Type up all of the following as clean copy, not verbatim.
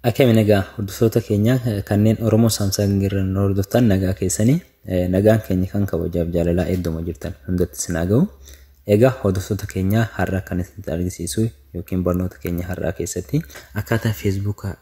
Akkami nagaa hordoftoota keenya kanneen Oromoo Samsung irra nu hordoftan, nagaa keessanii, nagaan keenya kan kabajaaf jaalalaa iddoo jirtan hundatti isin haa ga'u. Egaa hordoftoota keenya, har'a kan isinitti argisiisu yookiin barnoota keenya har'aa keessatti akkaataa Feesbuuka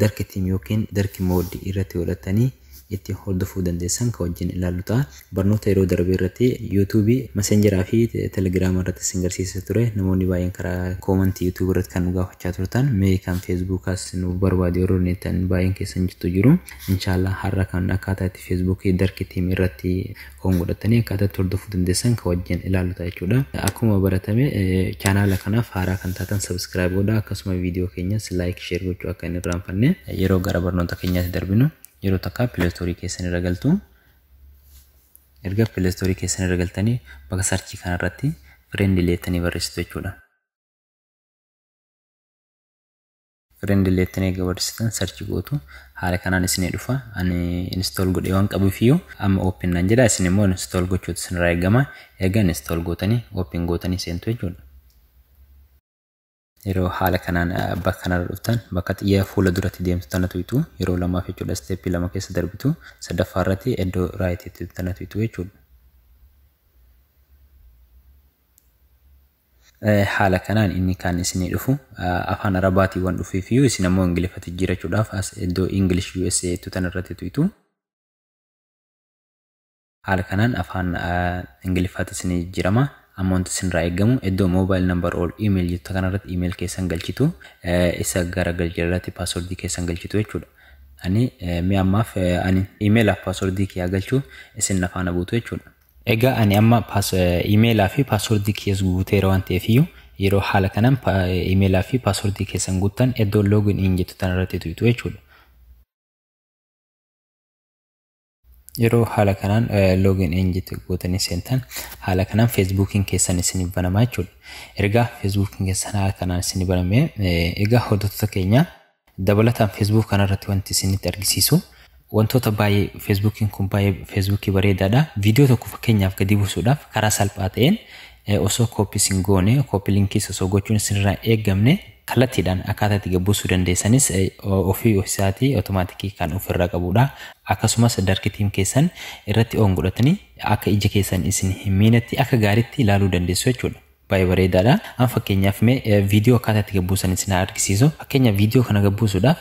dark theme yookiin dark mode irratti godhatanii itti hordofuu dandeessan kan wajjin ilaallu ta'a. Barnoota yeroo darbe irratti Yuutuubii, Messengeraa fi Telegiraama irratti isin garsiisee ture. Namoonni baay'een karaa koomantii Yuutuubii irratti kan nu gaafachaa turtan, mee kan Feesbuukaas nu barbaade yeroo nettan baay'een keessan jirtu jiru. Inshaallah har'a kan akkaataa itti Feesbuukii dark theme irratti on godhatanii akkaataa itti hordofuu dandeessan kan wajjin ilaallu ta'a jechuudha. Akkuma baratame chaanaala kanaaf haaraa kan taatan subscribe godhaa, akkasuma viidiyoo keenyas like, share gochuu akka hin irraanfanne. Yeroo gara barnoota keenyaatti darbinu, yeroo takka Play Store keessan irra galtu. Erga Play Store keessan irra galtanii, bakka search kanarratti Friendly jettanii barreessitu jechuudha. Friendly jettanii egaa barreessitan search gootu, haala kanaan isinii dhufa. Ani install godhee waan qabuufiyyuu amma open naan jedha, isin immoo install gochuutu isinirraa eegama. Erga install gootanii open gootanii seentu jechuudha. Yeroo haala kanaan bakka kanarra dhuftan, bakka xiyya fuula duratti deemtu tana tuqxu yeroo lamaaf jechuudha. Steppii lama keessa darbitu, sadaffaa irratti iddoo rightiitti tana tuqxu jechuudha. Haala kanaan inni kan isinii dhufu afaan Arabaatiin waan dhufeefiyyuu, isin ammoo Ingiliffatti jijjiirachuudhaaf as iddoo English USA jettu tana irratti tuqxu. Haala kanaan afaan Ingiliffaatti isinii jijjiirama. Amma wanti isinirraa eegamu iddoo mobile number or email jettu kanarratti email keessan galchitu, isa gara galjalatti paaswordii keessan galchitu jechuudha. Ani mi'a ammaaf ani emailaa fi paaswordii kiyyaa galchuu, isin na faana buutu jechuudha. Egaa ani amma imeelaa fi paaswordii kiyyas guuteera waan ta'eef, yeroo haala kanaan imeelaa fi paaswordii keessan guuttan iddoo login in jettu tanarratti tuqxu jechuudha. Yeroo haala kanaan login in jettu gootanii seentan, haala kanaan Feesbuukiin keessan isiniif banamaa jechuudha. Ergaa Feesbuukiin keessan haala kanaan isinii baname, egaa hordoftoota keenya, dabalataan Feesbuuk kanarratti wanti isinitti argisiisu wantoota baay'ee. Feesbuukiin kun baay'ee Feesbuukii bareedaadha. Viidiyoo tokko fakkeenyaaf gadi buusuudhaaf karaa salphaa ta'een osoo copy isin goone, copy linkiis osoo gochuun isinirraa eeggamne, kallattiidhaan akkaataa itti gabbuusuu dandeessanis ofii isaatii otomaatikii kan ofirraa qabudha. Akkasumas dark theme keessan irratti on godhatanii akka ija keessan isin hin miinetti akka gaariitti ilaaluu dandeessu jechuudha. Baay'ee bareedaadha. Amma fakkeenyaaf mee viidiyoo akkaataa itti gabbuusan isin argisiisu. Fakkeenyaaf viidiyoo kana gabbuusuudhaaf,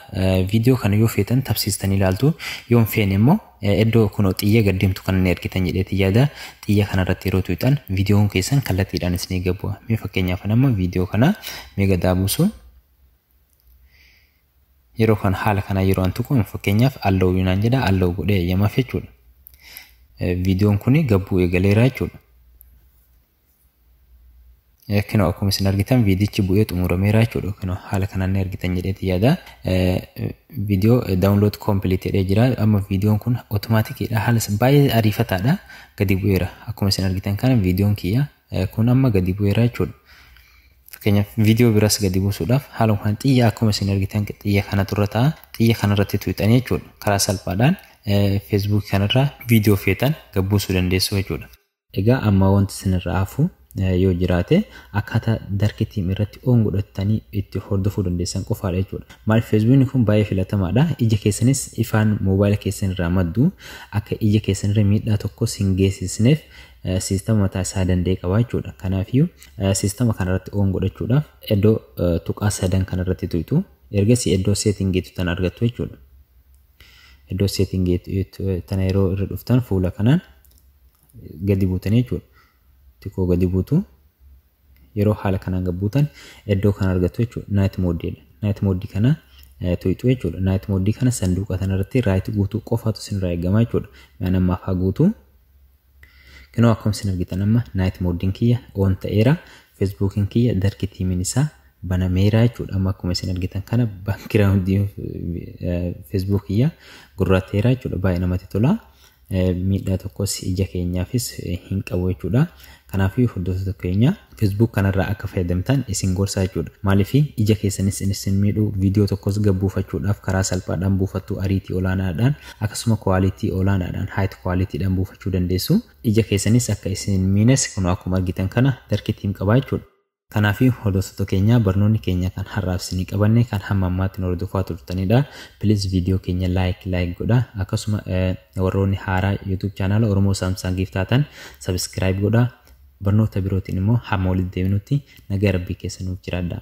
viidiyoo kana yoo feetan tabsiistanii ilaaltu, yoo hin feene immoo iddoo kunoo xiyya gad deemtu kana ni argitan jedheeti yaada. Xiyya kanarratti yeroo tuqxan viidiyoon keessan kallattiidhaan isinii gabbu'a. Mee fakkeenyaaf amma viidiyoo kana mee gadaa buusu. Yeroo kana haala kanaa yeroo an tuqu, fakkeenyaaf allow naan jedha, allow godhee eeyyamaaf jechuudha. Viidiyoon kun gabbuu eegaleera jechuudha. Kinoo akkuma isin argitan viidichi bu'ee xumurameera jechuudha. Kinoo haala kanaan ni argitan jedheeti yaada. Viidiyoo download complete jedhee jira. Amma viidiyoon kun otomaatikiidha. Haala baay'ee ariifataadha. Gadi bu'eera. Akkuma isin argitan kana viidiyoon kiyya kun amma gadi bu'eera jechuudha. Fakkeenyaaf viidiyoo biraas gadi buusuudhaaf haaluma kana xiyya akkuma isin argitan xiyya kanatu irra ta'a. Xiyya kanarratti tuqxanii jechuudha. Karaa salphaadhaan Feesbuukii kanarraa viidiyoo feetan gabbuusuu dandeessu jechuudha. Egaa amma wanti isinirraa hafu yoo jiraate akkaataa dark theme irratti on godhatanii itti hordofuu dandeessan qofaadha jechuudha. Maaliif, Feesbuukni kun baay'ee filatamaadha. Ija keessanis ifaan moobaayila keessan irraa maddu akka ija keessan irra miidhaa tokkos hin geessisneef siistama mataa isaa danda'e qaba jechuudha. Kanaafiyyuu siistama kanarratti on godhachuudhaaf iddoo tuqaa sadan kanarratti tuqxu, ergasii iddoo settingiitu tan argattu jechuudha. Iddoo settingiitu tana yeroo irra dhuftan fuula kanaan gadi buutanii jechuudha. Xiqqoo gadi buutu, yeroo haala kanaan gabbuutan iddoo kana argattu jechuudha. Night modeiidha. Night mode kana tuqxu jechuudha. Night mode kana sanduuqa kanarratti right guutuu qofaatu isinirraa eegama jechuudha. Mi'a ammaaf haa guutu. Kinoo akkuma isin argitan amma night modeiin kiyya on ta'eera. Feesbuukiin kiyya dark themeiin isaa banameera jechuudha. Amma akkuma isin argitan kana backgroundii Feesbuuk kiyya gurraatteera jechuudha. Baay'ee namatti tola. Miidhaa tokkos ija keenyaafis hin qabu jechuudha. Kanaafuu hordoftoota keenya, Feesbuuk kanarraa akka fayyadamtan isin gorsaa jechuudha. Maaliif, ija keessanis isin miidhuu, viidiyoo tokkos gabbuufachuudhaaf karaa salphaadhaan buufattu, ariitii olaanaadhaan akkasuma quality olaanaadhaan, high qualitydhaan buufachuu dandeessu. Ija keessanis akka isin miines kun akkuma argitan kana dark theme qabaa jechuudha. Kanaaf hordoftoota keenya, barnoonni keenya kan har'aaf isinii qabanne kan hamma ammaatti nu hordofaa turtanidha. Please, viidiyoo keenya like like godha. Akkasuma warroonni haaraa YouTube channel Oromoo Saamsaangiif taatan subscribe godha. Barnoota birootiin immoo hamma walitti deebinutti nagaa Rabbii keessa nuuf jiraadha.